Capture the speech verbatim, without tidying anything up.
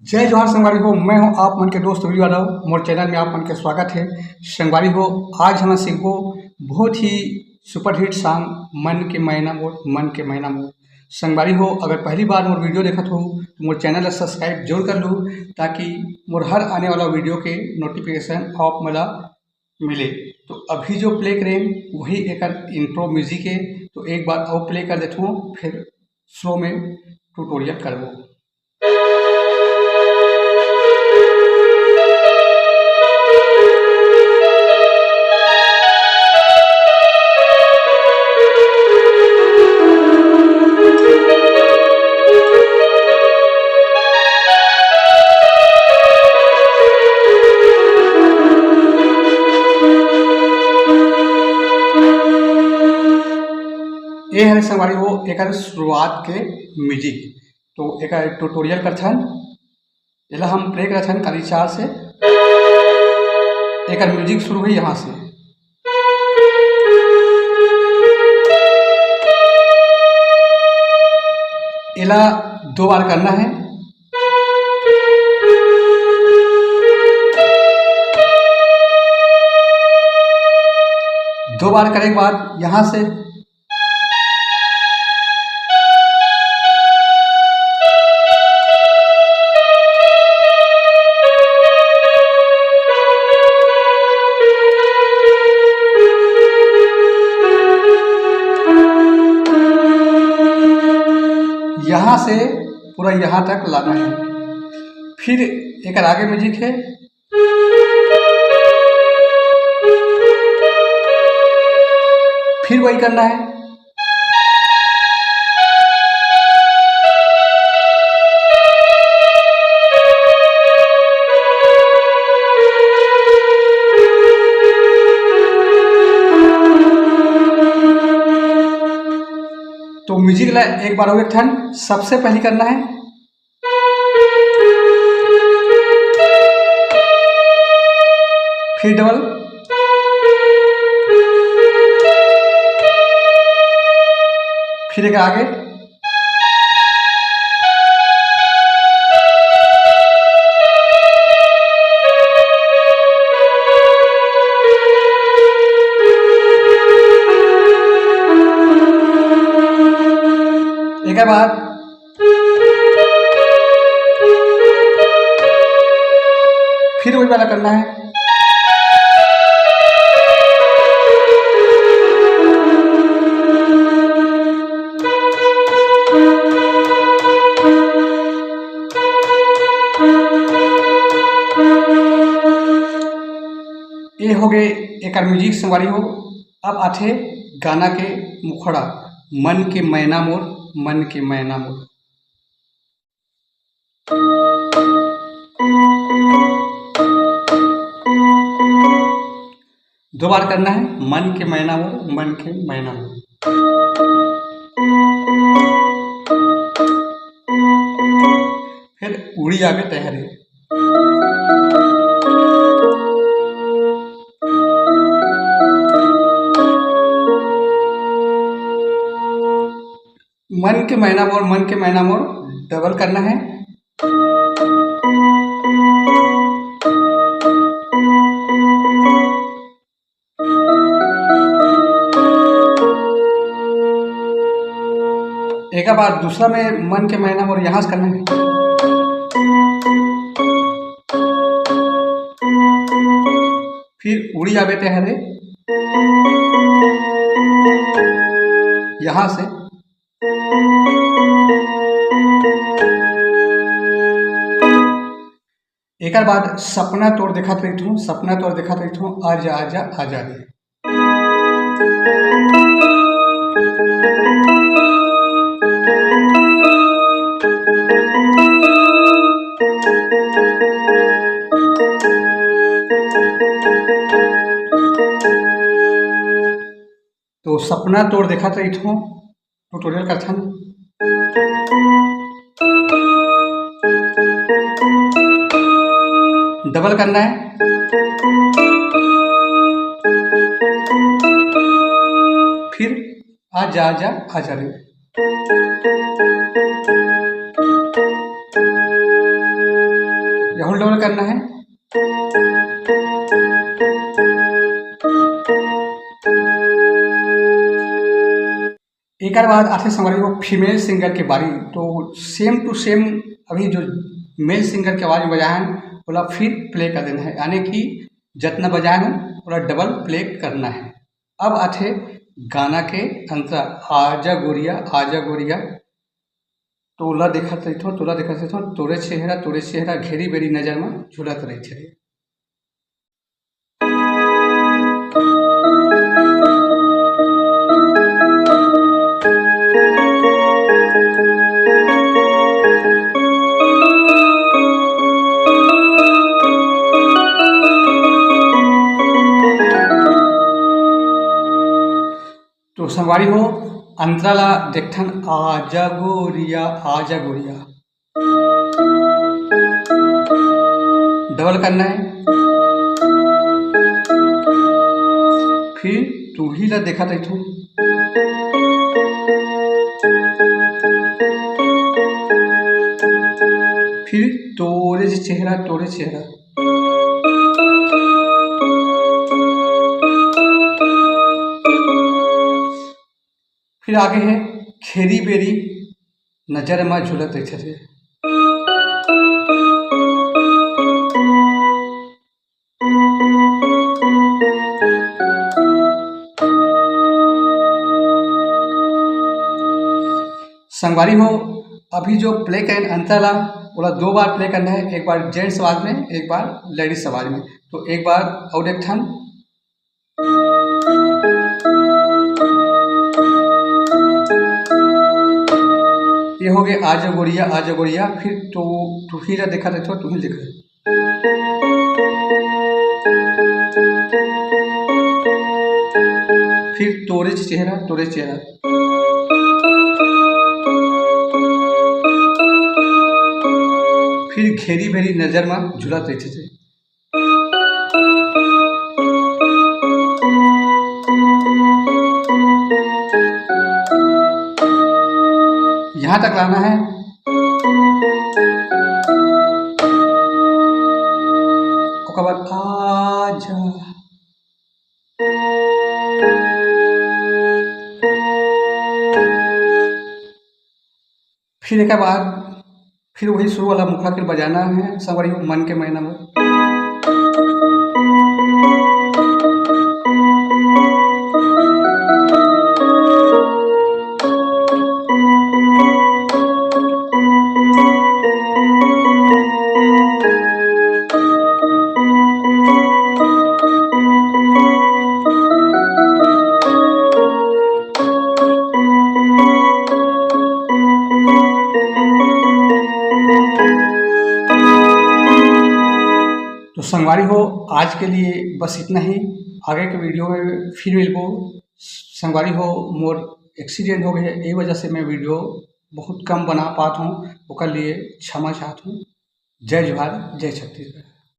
जय जोहार संगवारी हो, मैं हूं आप मन के दोस्त रवि यादव। मोर चैनल में आप मन के स्वागत है। संगवारी हो, आज हम सीखबो बहुत ही सुपरहिट सॉन्ग मन के मैना मोर, मन के मैना मोर। संगवारी हो, अगर पहली बार मोर वीडियो देखत हो तो मोर चैनल ला सब्सक्राइब जरूर कर लू, ताकि मोर हर आने वाला वीडियो के नोटिफिकेशन आप मन ला मिले। तो अभी जो प्ले करें वही एकर इंट्रो म्यूजिक है, तो एक बार और प्ले कर देथों, फिर स्लो में ट्यूटोरियल करबो। ये हरे संगवारी हो एकर शुरुआत के म्यूजिक। तो एकर ट्यूटोरियल करथन। एला हम प्ले करथन काली चार से। एकर म्यूजिक शुरू हुई यहाँ से। एला दो बार करना है। दो बार करे के बाद यहाँ से यहाँ से पूरा यहाँ तक लाना है। फिर एक आगे म्यूजिक है, फिर वही करना है। तो म्यूजिक ला एक बार और एक ठन सबसे पहले करना है, फिर डबल, फिर एक आगे। एक बाद फिर वही वाला करना है। ये हो गए एकर म्यूजिक संगवारी हो। अब आथे गाना के मुखड़ा, मन के मैना मोर, मन के मैना मोर। दो बार करना है, मन के मैना मोर, मन के मैना मोर। फिर उड़ी आबे तैं हरे। मन के मैना मोर, मन के मैना मोर, डबल करना है। एक बार दूसरा में मन के मैना मोर यहाँ से करना है। फिर उड़ी आबे तैं हरे यहाँ से। एकर बाद सपना तोर देखत रहिथों, सपना तोर देखत रहिथों, आजा, आजा, आजा रे। तो सपना तोर देखत रहिथों, ट्यूटोरियल करथन। डबल करना है। फिर आजा, आजा, आजा रे। डबल करना है। एकर बाद आथे संगवारी हो फीमेल सिंगर के बारी। तो सेम टू सेम अभी जो मेल सिंगर के आवाज में बजाए हैं, ओला फिर प्ले कर देना है, यानी कि जितना बजाए हैं, ओला डबल प्ले करना है। अब आथे गाना के अंतरा, आजा गोरिया, आजा गोरिया, तोला देखत रहिथों, तोला देखत रहिथों, तोरे चेहरा, तोरे चेहरा, घेरी बेरी नजर में झूलत रहिथे रे। तो संगवारी हो, अंतरा ला देखथन, आजा गोरिया, आजा गोरिया। डबल करना है, फिर तू ही ला देखा तू, फिर तोरे जे चेहरा, तोरे चेहरा। फिर आगे है घेरी बेरी नजर मा झूलत रहिथे। संगवारी हो, अभी जो प्ले करेन अंतरा ला, ओला दो बार प्ले करना है, एक बार जेंट्स आवाज में, एक बार लेडीज आवाज में। तो एक बार और एक ठन। ये हो गए आजा गोरिया, आजा गोरिया, फिर तो तू ही ला देखा रहिथों, तू ही देखा। फिर तोरे चेहरा, तोरे चेहरा। फिर घेरी बेरी नजर मा झूलत रहिथे। यहाँ तक लाना है। ओकर बाद आजा। फिर एक बाद फिर वही शुरू वाला मुखड़ा के बजाना है, संगवारी हो, मन के मैना हो। तो संगवारी हो, आज के लिए बस इतना ही। आगे के वीडियो में फिर मिलबो। संगवारी हो, मोर एक्सीडेंट हो गए, यही वजह से मैं वीडियो बहुत कम बना पात हूँ, ओकर लिए क्षमा चाहत हूँ। जय जोहार, जय छत्तीसगढ़।